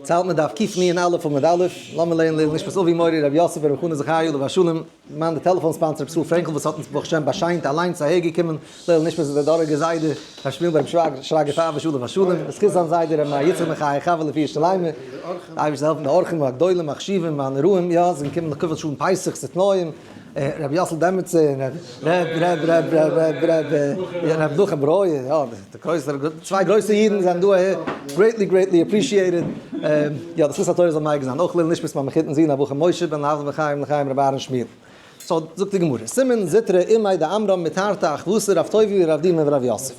צייט מען דף קנ א עמוד א', לאמיר לערנען לעילוי נשמת אבי מורי רבי יוסף בר' חנא זכרי' עליו השלום, מיין די טעלעפאן sponsor רבי ישראל פרענקל וואס האט אונז ברוך השם באשיינט אליינס אהער געקומען, לעילוי נשמת דער דאראגער זיידע רבי שמואל בר' שרגא פייוויש עליו השלום, בזכות זיין זיידע רבי מאיר יצחק בן חיה חוה לפי ירושלימ'ער, די אייבערשטער זאל העלפן די אורחים הגדולים החשובים והנוראים, יא, זיי זענען געקומען לכבוד שלום פסח ס'תנאים. רבי יאסל דעמעצער, רב רב רב רב רב רב רב נחום ברויער, יא, די גרויסע, צוויי גרויסע אידן זענען דא אהער, greatly greatly appreciated, יא, די זכות התורה זאל מגין זיין, אויך לעילוי נשמת מיין מחותן זון אברהם משה בן להבדיל בחיים לחיים רבי אהרן שמואל. so זאגט די גמרא, סימן זוטרא אימיה דעמרם מתרתי אחוותא רב טובי' רב דימי ורב יוסף.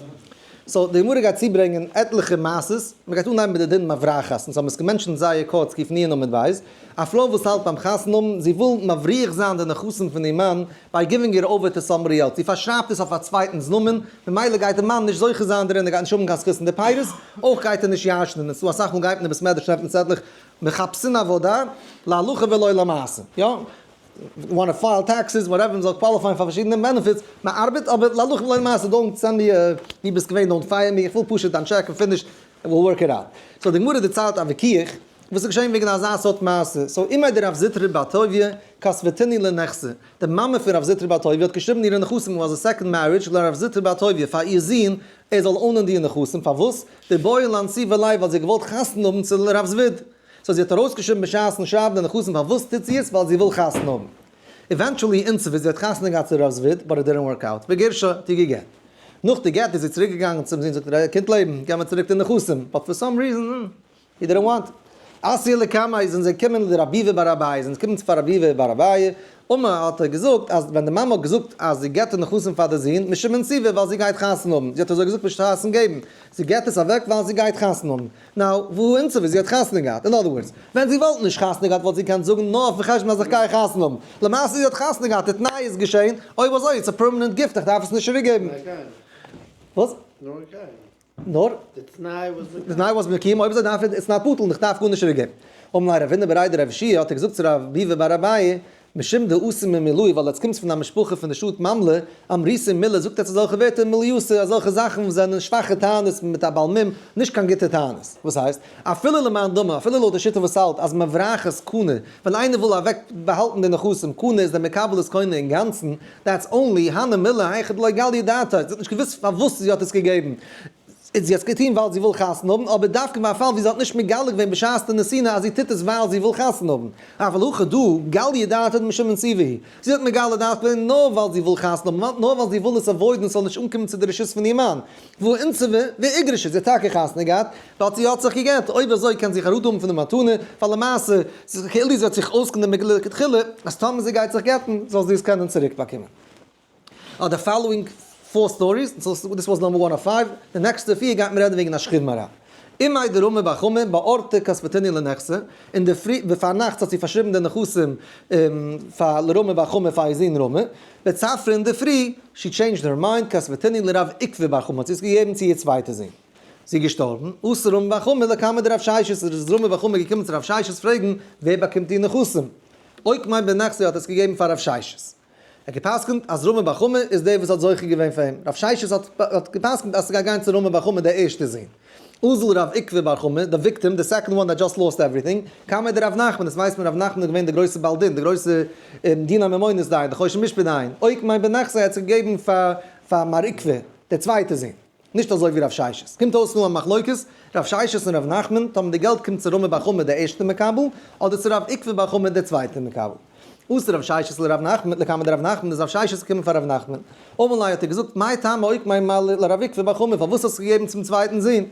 so די גמרא גייט צוברענגען עטליכע מעשות, מען גייט אנהייבן מיט די דין מברחת, אונז האבן עס גע mention ט זייער קורץ קנ עמוד בית, א פרוי וואס האלט ביים חתונה האבן, זי וויל מבריח זיין די נכסים פון איר מאן, by giving it over to somebody else, זי פארשרייבט עס אויף א צווייטנס נאמען, ממילא גייט די מאן נישט זוכה זיין דערין, ער גייט נישט האבן קיין זכות אין די פירות, אויך גייט ער נישט ירש'נען, און ס'דא אסאך מאל גייט מען אין בית מדרש נעמט מען צעטלעך, מחפשין עבודה, להלכה ולא למעשה, יא, want to file taxes, whatever, מ'זאל qualify ען פאר פארשידענע benefits, מ'ארבעט אבער להלכה ולא למעשה, don't send me ווי ביסט געווען, don't fire me, איך וויל פשוט דיין טשעק און finish, we'll work it out. so די גמרא דערציילט א וויכוח וואס איז געשען וועגן אזא סארט מעשה, so אימיה דרב זוטרא בר טוביה כתבתינהו לנכסי, די מאמע פון רב זוטרא בר טוביה האט געשריבן אירע נכסים was a second marriage לרב זוטרא בר טוביה פאר איר זון ער זאל own ען די נכסים, פארוואס? דבעיא לאנסובי ליה ווייל זי האט געוואלט חתונה האבן צו רב זביד. so זי האט ארויסגעשריבן בשעת'ן שרייבן די נכסים פארוואס טוט זי עס ווייל זי וויל חתונה האבן. eventually אינסובי זי האט חתונה געהאט צו רב זביד but it didn't work out וגירשה האט איר גע'גט. נאך די גט איז זי צוריק געגאנגען צום זון זאגט ער קינד לעבן געב מיר צוריק די נכסים but for some reason he didn't want. אתיוה לקמיה זענען זיי געקומען לרב ביבי בר אביי זענען געקומען צו פאר רב ביבי בר אביי אמר האט ער געזאגט אז ווען די מאמע האט געזאגט אז זי געבט די נכסים פאר די זון משום אינסובי ווייל זי גייט חתונה האבן זי האט אזוי געזאגט בשעת'ן געבן זי געבט עס אוועק ווייל זי גייט חתונה האבן now, והא אינסובי, זי האט חתונה געהאט. in other words, ווען זי וואלט נישט חתונה געהאט וואלט זי געקענט זאגן נאר אויפן חשבון אז איך גיי חתונה האבן. למעשה זי האט חתונה געהאט, די תנאי איז געשען, אויב אזוי it's a permanent gift, איך דארף עס נישט צוריקגעבן. וואס? נאר? די תנאי was מקוים. די תנאי was מקוים, אויב אזוי דארף איך, it's not בטל און איך דארף גארנישט צוריקגעבן. אמר ליה רבינא בריה דרב יהושע האט ער געזאגט צו רב ביבי בר אביי, משום דאתו ממלאי, ווייל עטס קומטס פון א משפחה פון די שטאט ממלא, אמריתו מילי, זאגט עטס אזעלכע ווערטער מעליותא, אזעלכע זאכן וואס זענען שוואכע טענות מיט א בעל מום, נישט קיין גוטע טענות. וואס הייסט? אפילו למאן דאמר, אפילו לויט די שיטה וואס האלט אז מברחת קנה, ווען איינער וויל אוועק באהאלטן די נכסים, קנה איז דער מקבל עס קונה אינגאנצן, that's only, הני מילי, היכא דלא גליא דעתה, זי האט נישט געוואוסט פארוואס זי האט עס געגעבן. זי האט עס געטון ווייל זי וויל חתונה האבן, אבער דווקא ביי א פאל ווי זי האט נישט מגלה געווען בשעת די נתינה אז זי טוט עס ווייל זי וויל חתונה האבן, אבל הכא דא, גליא דעתה דמשום אינסובי היא, זי האט מגלה דעת געווען נאר ווייל זי וויל חתונה האבן, נאר ווייל זי וויל עס avoid ן עס זאל נישט אנקומען צו די רשות פון איר מאן, והא אינסובי ואיגרשה, זי האט טאקע חתונה געהאט, but זי האט זיך גע'גט, אויב אזוי קען זי חרטה האבן פון די מתנה, ווייל למעשה, ס'איז כאילו זי האט זיך אויסגענומען מלכתחילה אז טאמער זי גייט זיך גט'ן זאל זי עס קענען צוריקבאקומען. are the following four stories, this was number one of five, די נעקסטע פיר גייט מען רעדן וועגן א שכיב מרע. אימיה דרמי בר חמא באורתא כתבתינהו לנכסי, אינדערפרי פארנאכטס האט זי פארשריבן די נכסים פאר לרמי בר חמא פאר איר זון רמי, בצפרא אינדערפרי, she changed her mind, כתבתינהו לרב עוקבא בר חמא האט זי עס געגעבן צו איר צווייטע זון. זי איז געשטארבן, אתא רמי בר חמא לקמיה דרב ששת, איז רמי בר חמא געקומען צו רב ששת פרעגן ווער באקומט די נכסים. אוקמיה בנכסי האט עס געגעבן פאר רב ששת. ער האט גע'פסק'נט אז רמי בר חמא איז דער וואס האט זוכה געווען פאר אים, רב ששת האט גע'פסק'נט אז ס'גייט גיין צו רמי בר חמא דער ערשטער זון. אזל רב עוקבא בר חמא, the victim, the second one that just lost everything, קמיה דרב נחמן, דאס ווייסט מען רב נחמן איז געווען דער גרויסער בעל דין, דער גרויסער דיני ממונות דיין, דער חושן משפט דיין, אוקמיה בנכסי האט זיך געגעבן פאר מר עוקבא, דער צווייטער זון. נישט אזוי ווי רב ששת. קומט אויס נאר א מחלוקת, רב ששת און רב נחמן, טאמער די געלט קומט צו רמי בר חמא דער ערשטער מקבל, אדער צו רב עוקבא בר חמא דער צווייטער מקבל. אתא רב ששת לרב נחמן, לקמיה דרב נחמן איז רב ששת געקומען פאר רב נחמן. אמר ליה האט ער געזאגט, מאי טעמא אוקמיה מר לרב עוקבא בר חמא, פארוואס האסטו געגעבן צום צווייטן זון?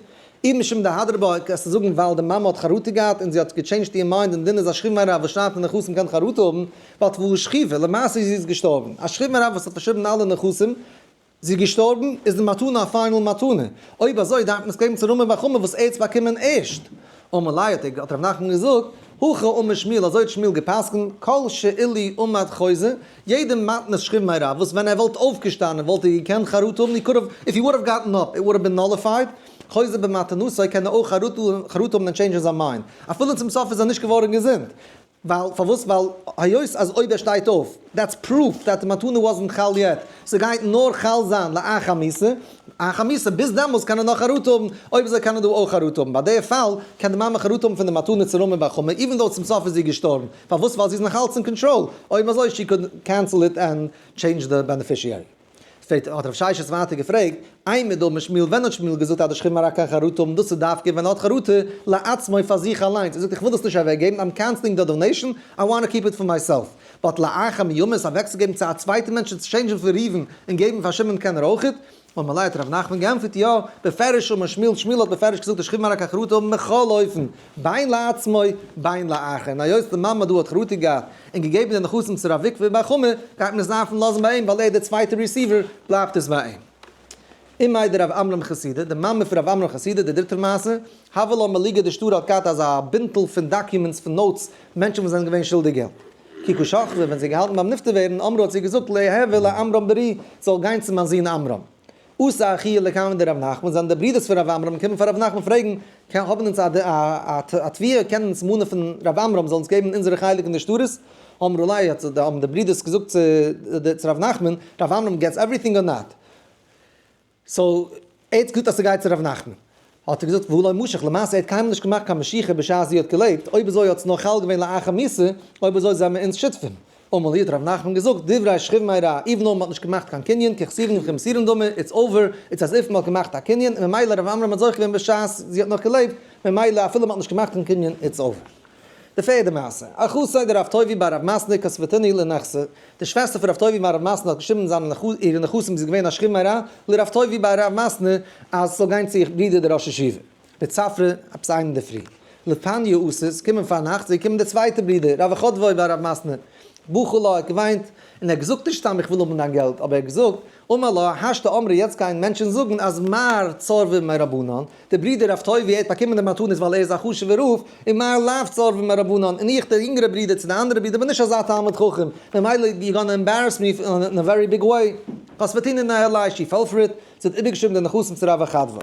אי משום דהדרא בה, קענסטו זאגן ווייל די מאמע האט חרטה געהאט און זי האט גע change ט איר mind און דין איז א שכיב מרע וואס שרייבט אין נכסים קען חרטה האבן, but והא שכיבא, למעשה זי איז געשטארבן. א שכיב מרע וואס האט פארשריבן אלע נכסים, זי איז געשטארבן, איז די מתנה א final מתנה. אויב אזוי דארף מען עס געבן צו רמי בר חמא וואס ער האט עס באקומען ערשט. אמר ליה האט האט רב נחמן געזאגט, הכי אמר שמואל אזוי האט שמואל גע'פסק'נט, כל שאילו עמד חוזר, יעדע מתנת שכיב מרע וואס ווען ער וואלט אויפגעשטאנען וואלט ער געקענט חרטה האבן, he could have, if he would have gotten up, it would have been nullified, חוזר במתנתו קען ער אויך חרטה האבן און change ן זיין mind, אפילו צום סוף איז ער נישט געווארן געזונט. ווייל פארוואס? ווייל היות אז אויב ער שטייט אויף, that's proof that די מתנה wasn't חל yet, ס'גייט נאר חל זיין לאחר מיתה, אחר מיתה, ביז דעמאלס קען ער נאך חרטה האבן, אויב אזוי קען ער דא אויך חרטה האבן, ביי די פאל קען די מאמע חרטה האבן פון די מתנה צו רמי בר חמא, even though צום סוף איז זי געשטארבן, פארוואס? ווייל זי איז נאך אלץ אין קאנטראל, אויב אזוי she could cancel it and change the beneficiary. פרעגט, האט רב ששת ווייטער געפרעגט, אימר דאמר שמואל, ווען האט שמואל געזאגט אז די שכיב מרע קען חרטה האבן, דאס איז דווקא ווען ער האט חרטה לעצמו פאר זיך אליינס, ער זאגט איך וויל דאס נישט אוועקגעבן, I'm canceling the donation, I want to keep it for myself, but לאחר מימות אוועקצוגעבן צו א צווייטע מענטש און צו change ן פון ראובן און געבן פאר שמעון קען ער אויכעט. אמר ליה האט ר' נחמן געענטפערט, יא, בפירוש אמר שמואל, שמואל האט בפירוש געזאגט די שכיב מרע קען חרטה האבן בכל אופן, בין לעצמו בין לאחר, און היות די מאמע דא האט חרטה געהאט און געגעבן די נכסים צו ר' עוקבא בר חמא, גייט מען עס דארפן לאזן ביי אים ווייל ער איז דער צווייטער receiver, בלייבט עס ביי אים. אימיה דרב עמרם חסידא, די מאמע פון רב עמרם חסידא, די דריטער מעשה, הוה לה מלוגא דשטרא האט געהאט אזא בינטל פון documents פון notes, מענטשן וואס זענען געווען שולדיג געלט. כי קא שכבה, ווען זי האט געהאלטן ביים נפטר ווערן, אמרה האט זי געזאגט ליהוי לעמרם ברי, זאל גיין צו מיין זון עמרם. אתו אחוהי לקמיה דרב נחמן, זענען די ברידערס פון רב עמרם געקומען פאר רב נחמן פרעגן, קען האבן אונז א תביעה, קען אונז מאנען פון רב עמרם זאל אונז געבן אונזערע חלק אין די שטרות? אמרו ליה, האבן די ברידערס געזאגט צו רב נחמן, רב עמרם gets everything or not? So ער האט געזאגט אז ס'גייט צו ר' נחמן. האט ער געזאגט והא לא משך, למעשה ער האט קיינמאל נישט געמאכט קיין משיכה בשעת זי האט געלעבט, אויב אזוי האט עס נאר חל געווען לאחר מיתה, אויב אזוי זעמער אונז שותפים. אמר ליה האט ר' נחמן געזאגט, דברי שכיב מרע, even though מ'האט נישט געמאכט קיין קנין, ככתובין וכמסורין דמי, it's over, it's as if מ'האט געמאכט א קנין, און ממילא ר' עמרם האט זוכה געווען בשעת זי האט נאך געלעבט, ממילא אפילו מ'האט נישט געמאכט קיין קנין, it's over. די פערדע מעשה, אחתיה דרב טובי' בר רב מתנה כתבתינהו לנכסי, די שוועסטער פון רב טובי' בר רב מתנה האט געשריבן זיינע אירע נכסים, זי איז געווען א שכיב מרע לרב טובי' בר רב מתנה אז ס'זאל גיין צו איר ברודער דער ראש ישיבה. בצפרא, עפעס איין אינדערפרי. לפניא אתו, ס'קומען פארנאכט, זיי קומען די צווייטע ברודער, רב חדוה בר רב מתנה. בכי לה, ער האט געוויינט, און ער האט געזאגט נישט סתם איך וויל האבן דיין געלט, אבער ער האט געזאגט, אמר לה, השתא אמרי יעצט גייען מענטשן זאגן אז מר צורבא מרבנן, דער ברודער רב טובי' ער האט באקומען די מתנות ווייל ער איז א חשוב'ער רב, און מר לאו צורבא מרבנן, און איך דער יונגערער ברודער צו די אנדערע ברודער בין נישט אזא תלמיד חכם, ממילא you gonna embarrass me in a very big way. כתבתינהו ניהליה, she fell for it, זי האט איבערגעשריבן די נכסים צו רב חדוה.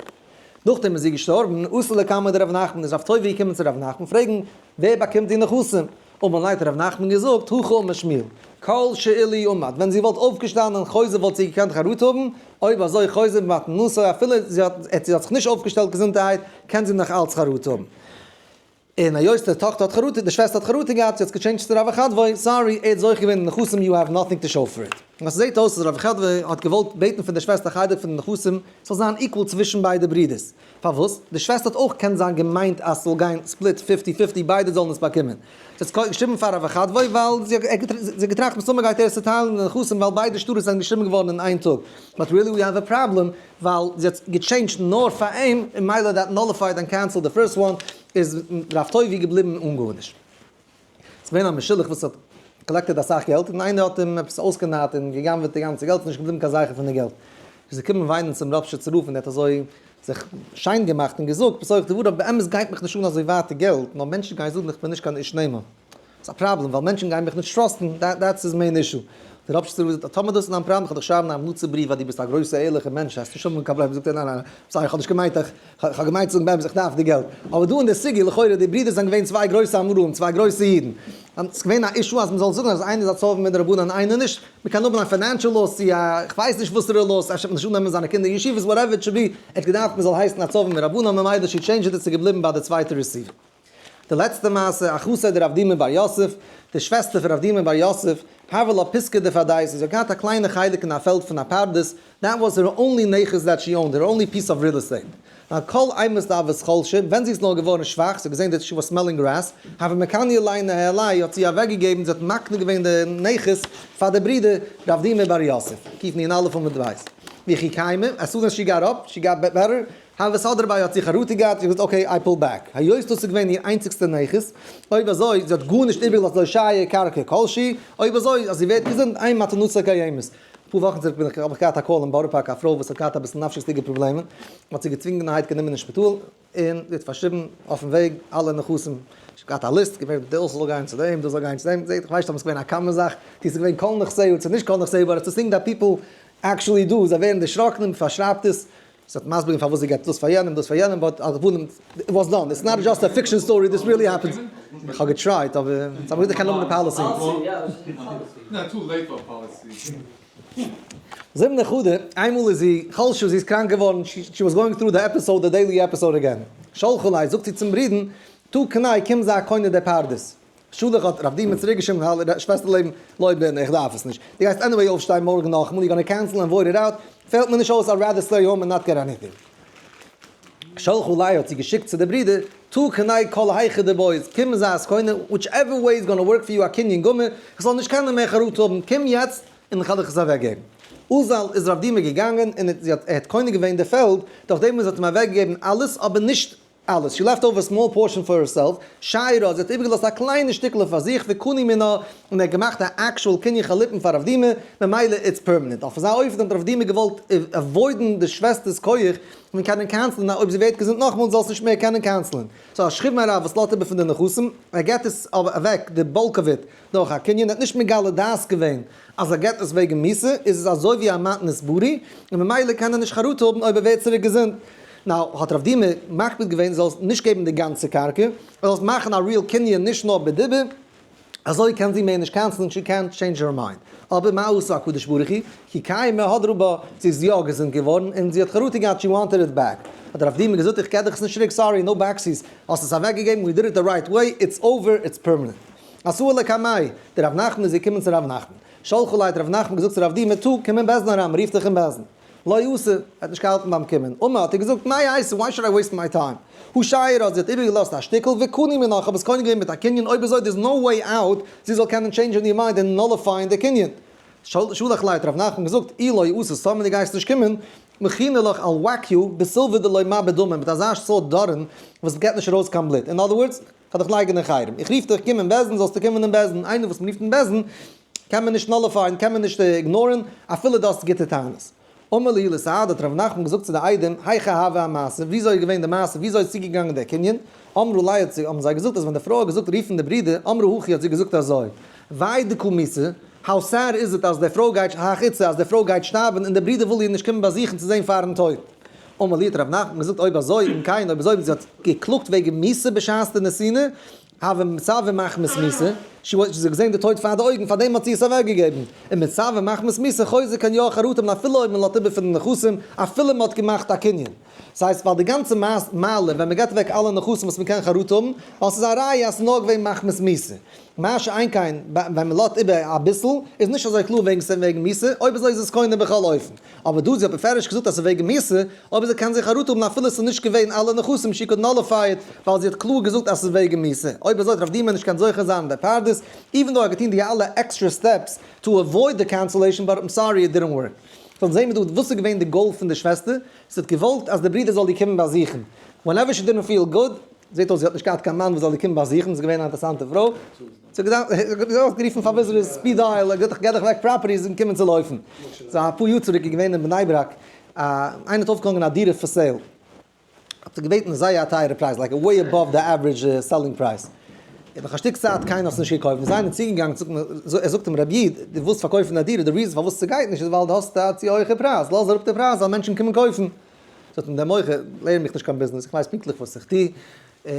נאכדעם איז זי געשטארבן, אתו לקמיה דרב נחמן איז רב טובי' געקומען צו רב נחמן פרעגן ווער באקומט די נכסים, אמר ליה האט ר' נחמן געזאגט, הכי אמר שמואל, כל שאילו עמד, ווען זי וואלט אויפגעשטאנען חוזר וואלט זי געקענט חרטה האבן, אויב אזוי חוזר במתנתו אפילו זי האט זי האט זיך נישט אויפגעשטעלט געזונטערהייט קען זי נאך אלץ חרטה האבן. און היות די טאכטער האט חרטה, די שוועסטער האט חרטה געהאט, זי האט עס געטשעינדזשט צו רב חדוה, sorry, ער האט זוכה געווען אין נכסים you have nothing to show for it. און ס'זעט אויס אז רב חדוה האט געוואלט בעטן פון די שוועסטער א חלק פון די נכסים ס'זאל זיין equal צווישן ביידע ברידערס. פארוואס? די שוועסטער האט אויך קען זיין געמיינט אז ס'זאל גיין split fifty fifty ביידע זאלן עס באקומען. זי האט עס געשריבן פאר רב חדוה ווייל זי האט געטראכט מסתמא גייט ער עס צוטיילן אין די נכסים ווייל ביידע שטרות זענען געשריבן געווארן אין איין טאג. but really we have a problem ווייל זי האט געטשעינדזשט נאר פאר אים און מילא that nullified and cancelled the first one איז רב טובי' געבליבן אן גארנישט. ס'איז געווען א משולח וואס האט collected אסאך געלט און איינער האט אים עפעס אויסגענארט און גע'גנב'עט די גאנצע געלט, ס'איז נישט געבליבן קיין זכר פון די געלט. איז ער געקומען וויינען צום ראפשיצער רב און ער האט אזוי זיך שיין געמאכט און געזאגט בתוך דבריו, באמת גייט מיך נישט אן אזוי ווייט די געלט, נאר מענטשן גייען זאגן איך בין נישט קיין איש נאמן. ס'איז א פראבלעם ווייל מענטשן גייען מיך נישט trust ן, that's his main issue. דער ראפשיצער רב זאגט, טאמער דאס איז דיין פראבלעם, כ'וועל דיך שרייבן א המלצה בריוו אז דו ביסט א גרויסער ערליכער מענטש, וועסט נישט האבן קיין פראבלעם. זאגט ער, ניין ניין, sorry, כ'האב נישט געמיינט איך, כ'האב געמיינט צו זאגן באמת איך דארף די געלט. אבער דא אין די סוגיא, לכאורה די ברידער זענען געווען צוויי גרויסע אמוראים, צוויי גרויסע אידן. ס'איז געווען א issue אז מ'זאל זאגן אז איינער איז א צורבא מדרבנן און איינער נישט. מ'קען האבן א financial loss צו א כ'ווייס נישט וואסערע loss, אפשר וועט מען נישט אננעמען זיינע קינדער אין ישיבות, whatever it should be, ער האט געדארפט מ'זאל הייסן א צורבא מדרבנן, ממילא she changed it, ס'איז געבליבן ביי די צווייטע receiver. די לעצטע מעשה, אחתיה דרב דימי בר יוסף, די שוועסטער פון רב דימי בר יוסף, הוה לה פיסקא דפרדייסא, זי האט געהאט א קליינע חלק אין א פעלד פון א פרדס, that was her only נכס that she owned, her only piece of real estate. נאר כל אימת דהות חלשא, ווען זי איז נאר געווארן שוואך, זי האט געזען that she was smelling grass, הוה מקניא ליה ניהליה, האט זי אוועקגעגעבן, זי האט מקנה געווען די נכס פאר די ברודער רב דימי בר יוסף, קוף נון אלף עמוד בית. וכי קיימא, as soon as she got up, she got better, הוה סהדרא ביה האט זי חרטה געהאט, זי האט געזאגט okay I pull back, היות דאס איז געווען איר איינציגסטע נכס, אויב אזוי, זי האט גארנישט איבערגעלאזט לא שייר קרקע כלשהי, אויב אזוי אז זי ווערט געזונט אין מתנתה קיימת. אפאר וואכן צוריק בין איך האב איך געהאט א call אין בארא פארק א פרוי וואס האט געהאט אביסל נפשיות'דיגע פראבלעמען, מען האט זי געצווינגענערהייט גענומען אין שפיטאל, און זי האט פארשריבן אויפן וועג אלע נכסים, זי האט געהאט א list, געווען דאס זאל גיין צו דעם, דאס זאל גיין צו דעם, זעט איך ווייס נישט אויב עס איז געווען א common זאך, צו עס איז געווען כל נכסיה צו נישט כל נכסיה, but it's a thing that people actually do, זיי ווערן דערשראקן און מען פארשרייבט עס, זי האט מסביר געווען פארוואס זי געבט דאס פאר יענעם דאס פאר יענעם, but על כל פנים, it was done, it's not just a fiction story, this really happens. איך האב גע try ט אבער זיי האבן געזאגט איך קען האבן די policy. זיבן נקודה, איינמאל איז זי חלשה, זי איז קראנק געווארן, she was going through the episode, the daily episode again. שלחה ליה, זאגט זי צום ברודער, תא קני, קום זיי קונה די פרדס. שלח האט רב דימא צוריק געשריבן, שוועסטער לעבן, לא בעינא, איך דארף עס נישט. דו גייסט anyway אויפשטיין מארגן נאכאמאל, you gonna cancel and void it out, פעלט מיר נישט אויס, I'd rather stay home and not get anything. שלחה ליה האט זי געשיקט צו די ברודער, תא קני כל היכא דבעית, קום זיי עס קונה, whichever way is gonna work for you א קנין גמור, איך זאל נישט קענען מער חרטה האבן, קום יעצט און איך וועל דיך עס אוועקגעבן. אזל איז רב דימא געגאנגען און זי האט ער האט קונה געווען די פעלד, דורך דעם וואס זי האט אים אוועקגעגעבן אלעס אבער נישט אלעס, she left over small portion for herself, שיירא, זי האט איבערגעלאזט א קליינע שטיקעלע פאר זיך, וקני מינה, און ער האט געמאכט א actual קנין חליפין פאר רב דימא, ממילא it's permanent. אויף אזא אופן האט רב דימא געוואלט avoid ן די שוועסטער'ס כח פון קענען cancel ן, אויב זי ווערט געזונט נאכאמאל זאל עס נישט מער קענען cancel ן. so א שכיב מרע וואס לאזט איבער פון די נכסים, ער געט עס אוועק די bulk of it דורך א קנין, ער האט נישט מגלה דעת געווען אז ער געט עס וועגן מיתה, איז עס אזוי ווי א מתנת ברי, און ממילא קען ער נישט חרטה האבן אויב ער ווערט צוריק געזונט. now האט רב דימא מקפיד געווען זאלסט נישט געבן די גאנצע קרקע, זאלסט מאכן א real קנין נישט נאר בדיבור, אזוי קען זי מער נישט cancel ן, she can't change her mind. אבער מה עשה הקדוש ברוך הוא, כי קיימא הדרא בה, זי איז יא געזונט געווארן און זי האט חרטה געהאט she wanted it back. האט רב דימא געזאגט איך געב דיך עס נישט צוריק sorry no backsies, האסט עס אוועק געגעבן we did it the right way, it's over, it's permanent. אתאי לקמיה דרב נחמן איז געקומען צו רב נחמן. שלחה ליה האט רב נחמן געזאגט צו רב דימא תא קום אין בית דין אריין מ'רופט דיך אין בית דין. לא אתא, ער האט נישט געהאלטן ביים קומען. אמר האט ער געזאגט, מאי אייתי, why should I waste my time? הא שיירא, זי האט איבערגעלאזט א שטיקל, וקני מינה, איך האב עס קונה געווען מיט א קנין, אויב אזוי there's no way out, זי זאל קענען change ען איר mind און nullify ען די קנין. שלח ליה האט ר' נחמן געזאגט, אי לא אתית, טאמער דו גייסט נישט קומען, מחינא לך I'll whack you, בסילבא דלא מבי דמא, מיט אזא סארט דארן וואס געט נישט ארויס קיין בלוט. In other words, כ'וועל דיך לייגן אין חרם. איך רוף דיך, קום אין בית דין, זאלסטו קומען אין בית דין. איינער וואס מ'רופט אין בית דין, קען מען נישט nullify ען, קען מען נישט ignore ן, אפילו דו האסט גוטע טענות. אמר להו לסהדי, האט ר' נחמן געזאגט צו די עדים, היכי הוה המעשה, וויאזוי איז געווען די מעשה, וויאזוי איז צוגעגאנגען דער קנין? אמרו ליה, האבן זיי געזאגט, אז ווען די פרוי האט געזאגט רופן די ברידער, אמרה הכי האט זי געזאגט אזוי, וויי דקא מיתה, how sad is it אז די פרוי גייט, הך איתתא, אז די פרוי גייט שטארבן און די ברידער וויל איר נישט קומען באזוכן צו זען פארן טויט. אמר להו האט ר' נחמן געזאגט אויב אזוי, אם כן, אויב אזוי, זי האט געקלאגט וועגן מיתה בשעת די נתינה, הוה מצוה מחמת מיתה, she was, זי האט געזען די טויט פאר די אויגן, פארדעם האט זי עס אוועקגעגעבן. און מצוה מחמת מיתה חוזר קען יא חרטה האבן אפילו אויב מען לאזט איבער פון די נכסים, אפילו מען האט געמאכט א קנין. ס'הייסט ווייל די גאנצע מעלה ווען מען געבט אוועק אלע נכסים וואס מען קען חרטה האבן, ווייל ס'איז א ראיה אז ס'איז נאר געווען מחמת מיתה. מה שאין כן ווען מען לאזט איבער אביסל, איז נישט אזוי קלאר וועגן ס'איז וועגן מיתה, אויב אזוי איז עס קונה בכל אופן. אבער דא זי האט בפירוש געזאגט אז ס'איז וועגן מיתה, אויב אזוי קען זי חרטה האבן אפילו ס'איז נישט געווען אלע נכסים she could nullify it ווייל זי האט קלאר געזאגט אז ס'איז וועגן מיתה. אויב אזוי האט רב דימא נישט קיין זוכה זיין אין די פרדס, even though ער האט געטון די אלע extra steps to avoid the cancellation but I'm sorry it didn't work. so זעהן מיר דא וואס איז געווען די goal פון די שוועסטער, זי האט געוואלט אז די ברודער זאל איר קומען באזוכן whenever she didn't feel good, זעט אויס זי האט נישט געהאט קיין מאן וואס זאל איר קומען באזוכן, זי איז געווען א אינטערעסאנטע פרוי, זי האט גערופן פאר visitors speed dial, ער געט דיך אוועק properties און קומען צו לויפן. so אפאר יאר צוריק איז געווען אין בני ברק, איינער האט אויפגעהאנגען א דירה for sale, האט ער געבעטן זייער א טייערע פרייז, like way above the average selling price, און נאך א שטיק צייט קיינער האט עס נישט געקויפט, איז איינער צוגעגאנגען זאגט אים, ער זאגט אים רבי איד, דו ווילסט פארקויפן א דירה, די reason פארוואס ס'גייט נישט איז ווייל דו האסט א צו הויכע פרייז, לאז אראפ די פרייז זאלן מענטשן קומען קויפן. זאגט אים דער מוכר, לערן מיך נישט קיין ביזנעס, איך ווייס פונקטליך וואס איך טו, ער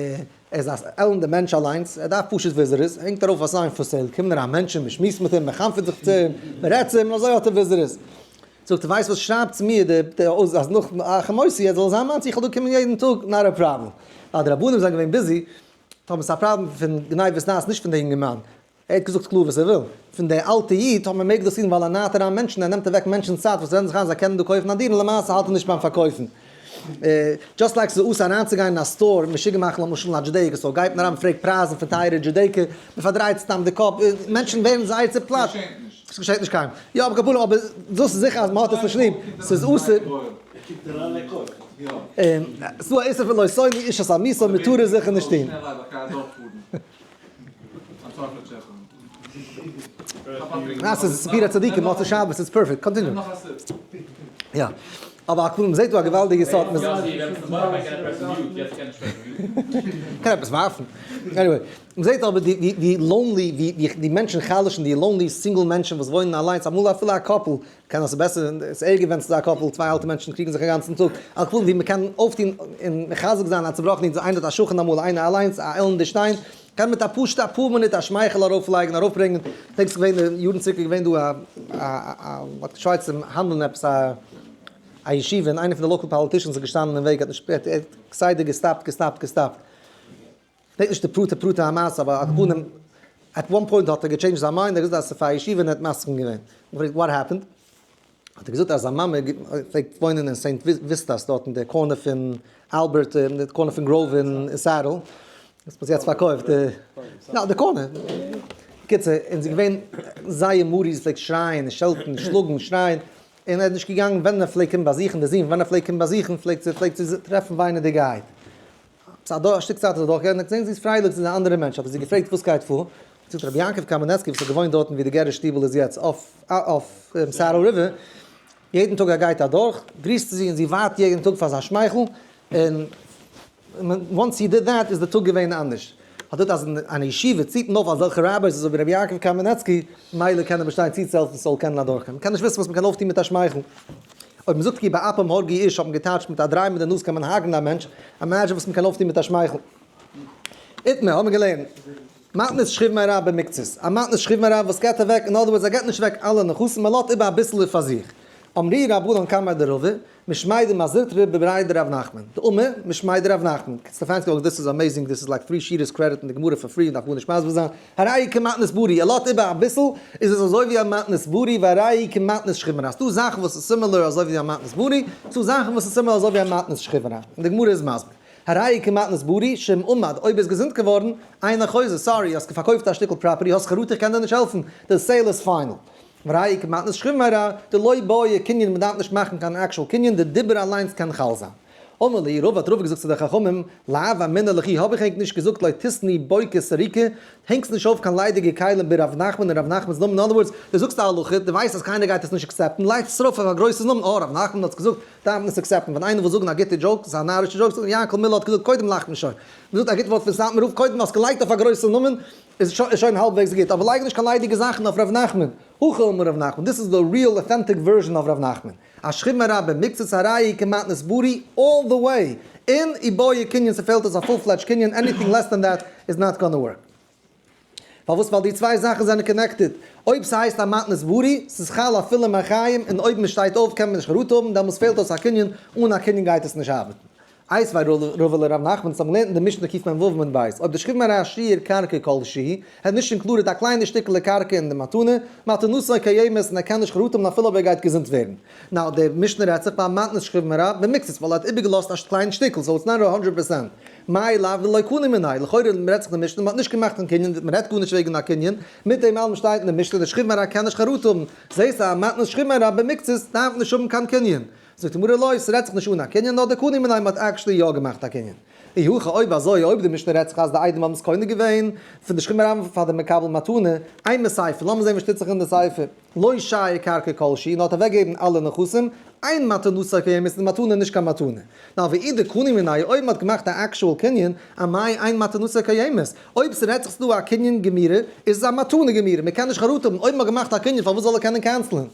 איז א עלנדער מענטש אליינס, ער דארף פשוט visitors, הענגט ארויף א sign for sale, קומען אריין מענטשן, מען שמועסט מיט אים, מען חנפ'עט זיך צו אים, מען רעדט צו אים, און אזוי האט ער visitors. זאגט ער, ווייסט וואס, שרייב צו מיר די אויס אז נאך כמותי ער זאל זיין מיינס, איך וועל דא קומען יעדן טאג, not a problem. ווייל די רבנים זענען געווען busy, טאמער ס'איז א פראבלעם פון גניבת דעת נישט פון די אינגערמאן, ער האט געזאגט קלאר וואס ער וויל פון די אלטע איד, טאמער מעג דאס טון ווייל ער נארט אריין מענטשן, ער נעמט אוועק מענטשנ'ס צייט וואס רעדן זיך איין זיי קענען דא קויפן א דירה און למעשה האלט ער נישט ביים פארקויפן. just like ס'איז אסור אריינצוגיין אין א store משוגע מאכן למשל אין א Judaica store גייט מען אריין מ'פרעגט פרייזן פון טייערע Judaica, מ'פארדרייט סתם די קאפ, מענטשן ווערן זייער צופלאצט. ס'געשעט נישט קיינמאל. יא אבער כפרה אבער דאס איז זיכער אז מ'האט עס נישט ליב, ס'איז אסור. ס'איז דא א איסור פון לא תונו איש את עמיתו, מ'טאר עס זיכער נישט טון. ניין ס'איז סיפורי צדיקים מוצאי שבת איז perfect continue. יא אבער על כולם מ'זעט דא א געוואלדיגע סארט קען עפעס ווארפן anyway מ'זעט אבער די ווי lonely ווי די מענטשן חלש'ן די lonely single מענטשן וואס וואוינען אליינס אמאל אפילו א couple קען עס בעסער ס'איז ערגער ווען ס'איז א couple צוויי אלטע מענטשן קריגן זיך אגאנצן טאג על כולם ווי מ'קען אויפטון און מחזק זיין א צובראכן איד איינער האט א שכן אמאל איינער אליינס א עלנדער שטיין. קען מיט א פשוטע אפאר מינוט א שמייכל ארויפלייגן ארויפברענגען, כ'דענק ס'איז געווען יארן צוריק איז געווען דא א א מ'האט געטרייט צו האנדלן עפעס א א ישיבה און איינער פון די local politicians איז געשטאנען אין וועג האט נישט ער האט כסדר געסטאפט געסטאפט געסטאפט, כ'דענק נישט די פרטי פרטי המעשה אבער על כל פנים at one point האט ער געטשעינדזשט זיין mind ער האט געזאגט אז ס'איז פאר א ישיבה און ער האט מסכים געווען, מ'פרעגט what happened? האט ער געזאגט אז זיין מאמע פלעגט וואוינען אין סעינט וויסטאס דארט אין די corner פון אלבערט אין די corner פון גראוו און סעדל, וואס מ'האט יעצט פארקויפט, יא די corner, בקיצור און זי איז געווען זייער moody זי פלעגט שרייען און שעלטן און שלאגן און שרייען, און ער איז נישט געגאנגען ווען ער פלעגט קומען באזוכן די זון ווען ער פלעגט קומען באזוכן פלעגט זי פלעגט זי טרעפן וויינעדיגערהייט. ס'איז א שטיק צייט איז אדורכגעגאנגען, האט געזען זי איז פרייליך, זי איז א אנדערע מענטש, האט ער זי געפרעגט וואס גייט פאר, זאגט רבי יעקב קאמענעצקי וואס האט געוואוינט דארטן ווי די גערער שטיבל איז יעצט אויף סעדל ריווער, יעדן טאג ער גייט אדורך גריסט זי און זי ווארט יעדן טאג פאר זיין שמייכל, און once he did that איז די טאג געווען אנדערש. האט דארט אז אין א ישיבה ציט מען אויף אזעלכע rabbis אזוי ווי רבי יעקב קאמענעצקי, מילא קען ער באשטיין צוצוהעלפן ס'זאל קענען אדורכגיין, מ'קען נישט וויסן וואס מ'קען אויפטון מיט א שמייכל. אויב מ'זאגט כי באפם הרגו איש האט מען געטייטשט מיט א דריי מיט די נאז קען מען הרג'נען א מענטש, imagine וואס מ'קען אויפטון מיט א שמייכל. איתמר, האבן מיר געלערנט, מתנת שכיב מרע במקצת, א מתנת שכיב מרע וואס געבט אוועק, in other words ער געבט נישט אוועק אלע נכסים, ער לאזט איבער אביסעלע פאר זיך. אמרי רבנן קמיה דרבא, משמיה דמר זוטרא בריה דרב נחמן, דאמר, משמיה דרב נחמן, סטעפאנסקי וואלק this is amazing, this is like three שורות credit אין די גמרא for free, מ'דארף גארנישט מסביר זיין, הרי כמתנת ברי, ער לאזט איבער אביסל, איז עס אזוי ווי א מתנת ברי, והרי כמתנת שכיב מרע, ס'דא זאכן וואס איז similar אזוי ווי א מתנת ברי, ס'דא זאכן וואס איז similar אזוי ווי א מתנת שכיב מרע, און די גמרא איז מסביר, הרי כמתנת ברי, שאם עמד, אויב ער איז געזונט געווארן, אינו חוזר, sorry, האסט פארקויפט א שטיקל property, האסט חרטה איך קען דיר נישט העלפן, די sale איז final. והרי כמתנת שכיב מרע, דלא בעי קנין מען דארף נישט מאכן קיין actual קנין, די דיבור אליינס קען חל זיין. אמר להו רבא האט רבא געזאגט צו די חכמים, לאו אמינא לכו האב איך ענק נישט געזאגט לא תיתני בוקי סריקי, הענגסט נישט אויף קיין ליידיגע כלים ברב נחמן אין רב נחמנ'ס נאמען, in other words, דו זאגסט א הלכה, דו ווייסט אז קיינער גייט עס נישט accept ן, לייגסט עס ארויף אויף א גרויסע נאמען, אה רב נחמן האט עס געזאגט, דארף מען עס accept ן, ווען איינער וויל זאגן א גוטע joke, ס'איז א נארישע joke, זאגט מען יענקל מילער האט געזאגט, קודם לאכט מען שוין, מען זאגט א גוט ווארט פון סאטמאר רב, קודם האסט געלייגט אויף א גרויסע נאמען, איז שוין האלבוועגס גוט, אבער לייג נישט קיין ליידיגע זאכן אויף ר' נחמן, הכי אמר ר' נחמן, this is the real authentic version of ר' נחמן, א שכיב מרע במקצת הרי כמתנת ברי all the way, אין איבעיא קנין ס'פעלט אויס א full fledged קנין, anything less than that is not gonna work. פארוואס? ווייל די צוויי זאכן זענען connected, אויב ס'הייסט א מתנת ברי, ס'איז חל אפילו מחיים, און אויב מ'שטייט אויף קען מען נישט חרטה האבן, דעמאלס פעלט אויס א קנין, אן א קנין גייט עס נישט ארבעטן. איתיביה רבא לרב נחמן האבן געלערנט אין די משנה קמ"ו עמוד ב', אויב די שכיב מרע שייר קרקע כל שהוא, האט נישט included א קליינע שטיקעלע קרקע אין די מתנה, מתנתו קיימת און ער קען נישט חרטה האבן אפילו אויב ער גייט געזונט ווערן. now די משנה רעדט זיך ביי מתנת שכיב מרע במקצת ווייל ער האט איבערגעלאזט א קליין שטיקל so it's not a hundred percent מאי לאו דלא קני מיניה, לכאורה רעדט זיך די משנה מ'האט נישט געמאכט קיין קנין מ'רעדט גארנישט וועגן א קנין, מיט דעם אלעם שטייט אין די משנה די שכיב מרע קען נישט חרטה האבן, זעהסט א מתנת שכיב מרע במקצת דארף נישט האבן קיין קנין. זאגט די גמרא לא, ס'רעדט זיך נישט אן א קנין, נאר דקני מיניה מ'האט actually יא געמאכט א קנין. אי הכי אויב אזוי אויב די משנה רעדט זיך אז די עדים האבן עס קונה געווען פון די שכיב מרע פאר די מקבל מתנה, אימא סיפא, לאמיר זען וואס טוט זיך אין די סיפא, לא שייר קרקע כל שהוא, נאר האט אוועקגעגעבן אלע נכסים, אין מתנתו קיימת איז די מתנה נישט קיין מתנה. נאר ואי דקני מיניה אויב מ'האט געמאכט א actual קנין, אמאי אין מתנתו קיימת, אויב ס'רעדט זיך ס'דא א קנין גמירה, איז עס א מתנה גמירה, מ'קען נישט חרטה האבן, אויב מ'האט געמאכט א קנין פארוואס זאל ער קענען cancel ען?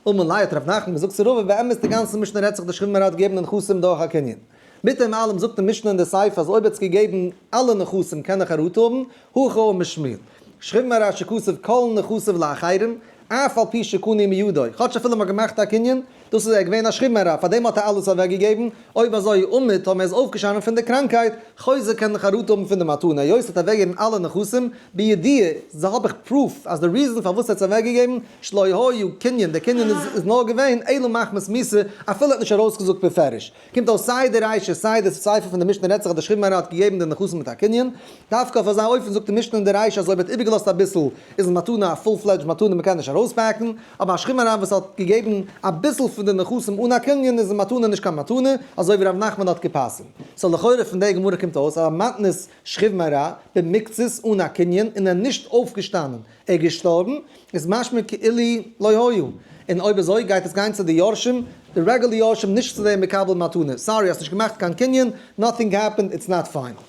אמר ליה האט רב נחמן געזאגט צו רבא באמת די גאנצע משנה רעדט זיך די שכיב מרע האט געגעבן די נכסים דורך א קנין. מיט דעם אלעם זאגט די משנה אין די סיפא אז אויב האט עס געגעבן אלע נכסים קען ער חרטה האבן, הכי אמר שמואל. שכיב מרע שכתב כל נכסיו לאחרים, אף על פי שקנו מידו, כאטש אפילו מ'האט געמאכט א קנין, דאס איז ער געווען א שכיב מרע, פארדעם האט ער אלעס אוועקגעגעבן, אויב אזוי עמד טאמער ער איז אויפגעשטאנען פון די קראנקהייט, חוזר קען ער חרטה האבן פון די מתנה, היות ער האט אוועקגעגעבן אלע נכסים, בידיעה, זא האב איך proof אז די reason פארוואס ער האט עס אוועקגעגעבן, שלא היה קנין, די קנין איז נאר געווען אלא מחמת מיתה, אפילו ער האט נישט ארויסגעזאגט בפירוש. קומט אויס סיי די רישא סיי די סיפא פון די משנה רעדט זיך אז די שכיב מרע האט געגעבן די נכסים מיט א קנין, דווקא אויף אזא אופן זאגט די משנה אין די רישא אז אויב ער האט איבערגעלאזט אביסל איז די מתנה א full fledged מתנה מ'קען נישט ארויסבעקן, אבער א שכיב מרע וואס האט געגעבן אביסל פון די נכסים אן א קנין איז די מתנה נישט קיין מתנה, אזוי ווי ר' נחמן האט גע'פסק'נט. so לכאורה פון די גמרא קומט אויס אז א מתנת שכיב מרע במקצת אן א קנין און ער נישט אויפגעשטאנען ער געשטארבן איז משמע כאילו לא היה, און אויב אזוי גייט עס גיין צו די יורשים, די רעגולער יורשים נישט צו די מקבל מתנה, sorry האסט נישט געמאכט קיין קנין, nothing happened, it's not final.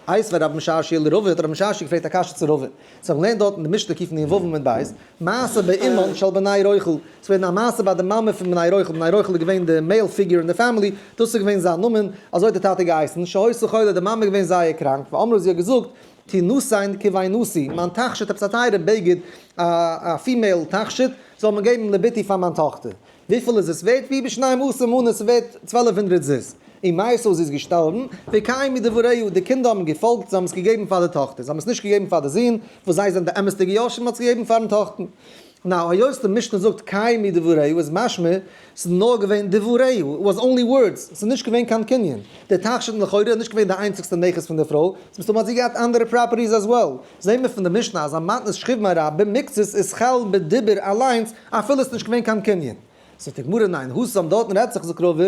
איתיביה רב משרשיא לרבא, האט רב משרשיא געפרעגט א קשיא צו רבא. זיי האבן געלערנט דארט אין די משנה קנ"ו עמוד ב', מעשה באמן של בני רוכל, ס'איז געווען א מעשה ביי די מאמע פון בני רוכל, בני רוכל איז געווען די male figure אין די family, דאס איז געווען זיין נאמען, אזוי האט די טאטע געהייסן, שהיתה חולה, די מאמע איז געווען זייער קראנק, ואמרה זי האט געזאגט, תינתן כבינתי, מיין תכשיט עפעס א טייערע בגד, א female תכשיט, זאל מען געבן לבתי פאר מיין טאכטער. וויפיל איז עס ווערט? והיא בשנים עשר מנה, ס'ווערט 1200 זוז. ומתה, זי איז געשטארבן, וקיימו דבריה, די קינדער האבן געפאלגט, זיי האבן עס געגעבן פאר די טאכטער, זיי האבן עס נישט געגעבן פאר די זון, וואס זיי זענען די אמת'דיגע יורשים, מ'האט עס געגעבן פארן טאכטן. Now, היות די משנה זאגט קיימו דבריה איז משמע, ס'איז נאר געווען דבריה, it was only words, ס'איז נישט געווען קיין קנין. די תכשיט לכאורה איז נישט געווען די איינציגסטע נכס פון די פרוי, מסתמא האט זי געהאט אנדערע properties as well. זעהן מיר פון די משנה אז א מתנת שכיב מרע במקצת איז חל בדיבור אליינס אפילו עס איז נישט געווען קיין קנין. זאגט די גמרא ניין, התם דארטן רעדט זיך זאגט רבא,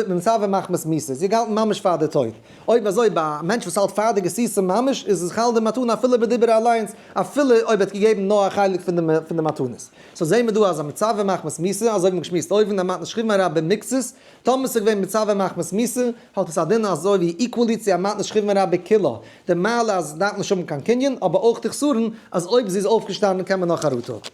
במצוה מחמת מיתה, זי האט געהאלטן ממש פאר די טויט. אויב אזוי ביי א מענטש וואס האלט פאר די גסיסה ממש איז עס חל די מתנה אפילו בדיבור אליינס, אפילו אויב ער האט געגעבן נאר א חלק פון די מתנות. So זעהן מיר דא אז א מצוה מחמת מיתה, אזוי ווי מ'האט געשמועסט אויבן, א מתנת שכיב מרע במקצת, טאמער ס'איז געווען מצוה מחמת מיתה, האט עס א דין אזוי ווי equally צו א מתנת שכיב מרע בכולה, די מעלה אז עס דארף נישט האבן קיין קנין, אבער אויך די חסרון אז אויב זי איז אויפגעשטאנען קען מען נאך חרטה האבן.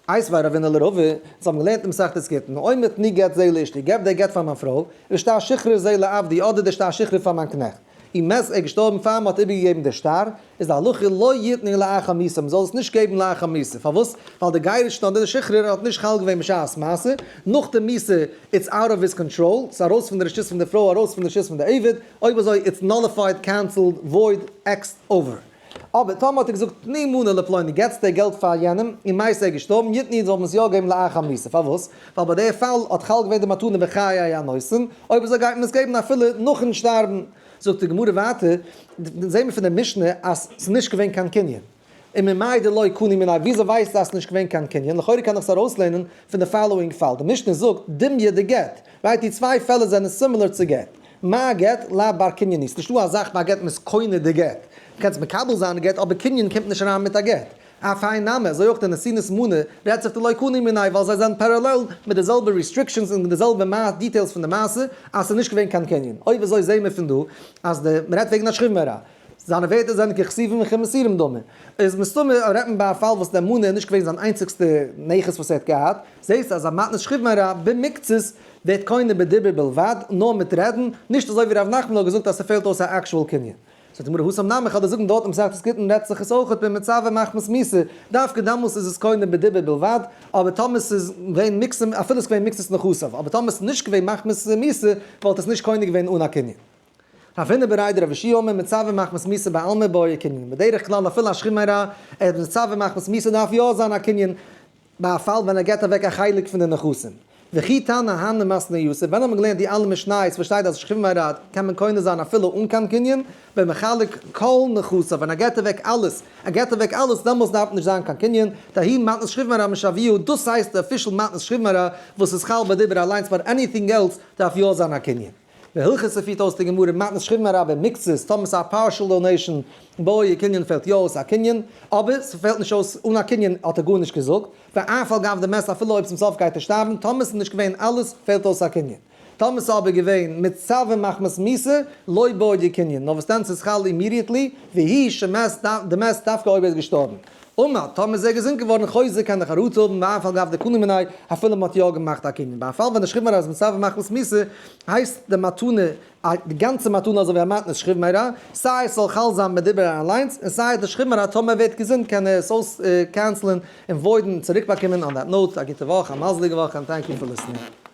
איתיביה רבינא לרבא, זיי האבן געלערנט אין מסכת גיטין, האומר תנו גט זה לאשתי, געב דער גט פאר מיין פרוי, ושטר שחרור זה לעבדי, אדער דער שטר שחרור פאר מיין קנעכט. ומת, ער איז געשטארבן פאר מען האט איבערגעגעבן דער שטר, איז די הלכה לא יתנו לאחר מיתה, מען זאל עס נישט געבן לאחר מיתה, פארוואס? ווייל די גירושין אדער די שחרור האט נישט חל געווען בשעת מעשה, נאך די מיתה it's out of his control, ס'איז ארויס פון די רשות פון די פרוי ארויס פון די רשות פון די עבד, אויב אזוי it's nullified, cancelled, void, עקסט over. אבער טאמער האט ער געזאגט תנו מנה לפלוני, געטס די געלט פאר יענעם, ומת, ער איז געשטארבן, יתנו זאל מען עס יא געבן לאחר מיתה, פארוואס? ווייל ביי די פאל האט חל געווען די מתנה בחיי הנותן, אויב אזוי גייט מען עס געבן אפילו נאכן שטארבן. זאגט די גמרא ווייטער, זעהן מיר פון די משנה אז ס'איז נישט געווען קיין קנין. און ממאי דלא קני מיניה, וויאזוי ווייסטו אז ס'איז נישט געווען קיין קנין? לכאורה קען איך עס ארויסלערנען פון די following פאל, די משנה זאגט דומיא דגט, right? די צוויי פעלער זענען similar צו גט. מה גט לאו בר קנין הוא, ס'נישטא א זאך ביי א גט מ'איז קונה די גט. מ'קען עס מקבל זיין די גט אבער קנין קומט נישט אריין מיט א גט. אף האי נמי, אזוי אויך די נתינת מנה רעדט זיך דלא קני מיניה ווייל זיי זענען parallel מיט די זעלבע restrictions און די זעלבע details פון די מעשה אז ס'איז נישט געווען קיין קנין. אויב אזוי זעהן מיר פון דא אז די מ'רעדט וועגן א שכיב מרע. זיינע ווערטער זענען ככתובים וכמסורים דמי. איז מסתמא רעדט מען ביי א פאל וואס די מנה איז נישט געווען זיין איינציגסטע נכס וואס ער האט געהאט. זעהסט אז א מתנת שכיב מרע במקצת ווערט קונה בדיבור בלבד, נאר מיט רעדן, נישט אזוי ווי ר' נחמן האט געזאגט אז ס'פעלט אויס א actual קנין. זאגט די גמרא התם נמי, כ'וועל דיר זאגן דארט אין מסכת גיטין רעדט זיך עס אויכעט במצוה מחמת מיתה, דווקא דאמאלס איז עס קונה בדיבור בלבד, אבער טאמער ס'איז געווען מקצת, אפילו ס'איז געווען מקצת נכסיו, אבער טאמער ס'איז נישט געווען מחמת מיתה, וואלט עס נישט קונה געווען אן א קנין. רב הונא בריה דרב יהושע אמר מצוה מחמת מיתה בעלמא בעי קנין, בדרך כלל אפילו א שכיב מרע, ער איז מצוה מחמת מיתה דארף יא זיין א קנין, ביי א פאל ווען ער געבט אוועק א חלק פון די נכסים. וכי תנא הני מתניתא, ווען האט מען געלערנט די אלע משניות וואס שטייט אז שכיב מרע קען מען קונה זיין אפילו אן קיין קנין, במחלק כל נכסיו, ווען ער געבט אוועק אלעס, ער געבט אוועק אלעס, דעמאלס דארף נישט זיין קיין קנין, דההיא מתנת שכיב מרע משאביו, דאס הייסט די official מתנת שכיב מרע וואס איז חל בדיבור אליינס but anything else דארף יא זיין א קנין. והלכתא פירט אויס די גמרא מתנת שכיב מרע במקצת, טאמער ס'איז א partial donation בעי קנין פעלט יא אויס א קנין, אבער ס'פעלט נישט אויס אן א קנין האט ער גארנישט געזאגט, ואף על גב דמת אפילו אויב צום סוף גייט ער שטארבן, טאמער ס'איז נישט געווען אלעס פעלט אויס א קנין. טאמער ס'איז אבער געווען מצוה מחמת מיתה, לא בעי קנין, נאר וואס דען ס'איז חל immediately, והוא שמת דמת דווקא אויב ער איז געשטארבן. אמר, טאמער איז ער געזונט געווארן חוזר קען ער חרטה האבן ואף על גב דקני מיניה, אפילו מ'האט יא געמאכט א קנין. ביי א פאל ווען די שכיב מרע איז מצוה מחמת מיתה, הייסט די מתנה, די גאנצע מתנה אזוי ווי א מתנת שכיב מרע, סיי עס זאל חל זיין בדיבור אליינס, און סיי די שכיב מרע טאמער ער ווערט געזונט קען ער עס אויס cancel ען און void ן און צוריק באקומען. On that note, א גוטע וואך, א מזל'דיגע וואך, and thank you for listening.